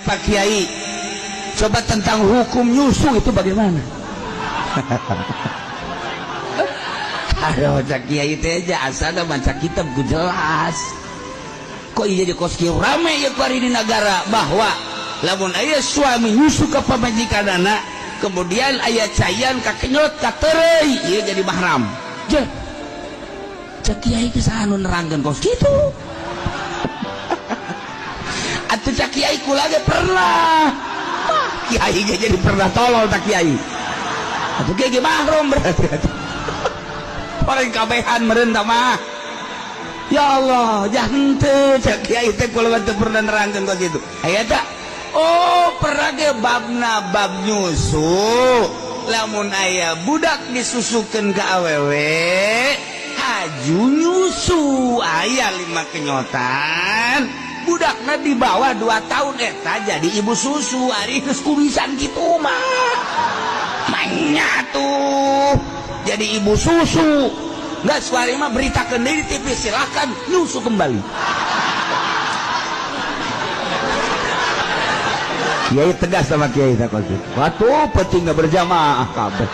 Pak Kiai, coba tentang hukum nyusu itu bagaimana? Aduh, cak Kiai teh aja asal maca kitab ku jelas. Kok iya jadi kos kieu rame ya kuari di negara bahwa lamun aya suami nyusu ka pamajikanana, kemudian aya caian kakenyot katereuy, ieu jadi mahram. Jeh. Cak Kiai geus anu nerangkeun kos kitu. Atuh cak Kiai kula ge pernah. Wah, Kiai ge jadi pernah tolol tak Kiai. Atuh kiai ge mahram berarti atuh. Orang kabehan meureun tah mah. Ya Allah, jangan teu cak Kiai teh kula mah teu pernah nerangkeun kos kitu. Aya tak? Oh, pernah ge babna bab nyusu. Lamun aya budak disusukeun ka awewe, haju nyusu aya 5 kenyotan. Budakna di bawah 2 tahun eta jadi ibu susu. Ari geus kumisan kitu mah. Manya tuh jadi ibu susu. Nggak suari mah beritakeun deui di TV, silakan nyusu kembali. Kiai tegas sama kiai takut. Waktu penting nggak berjamaah kabeh.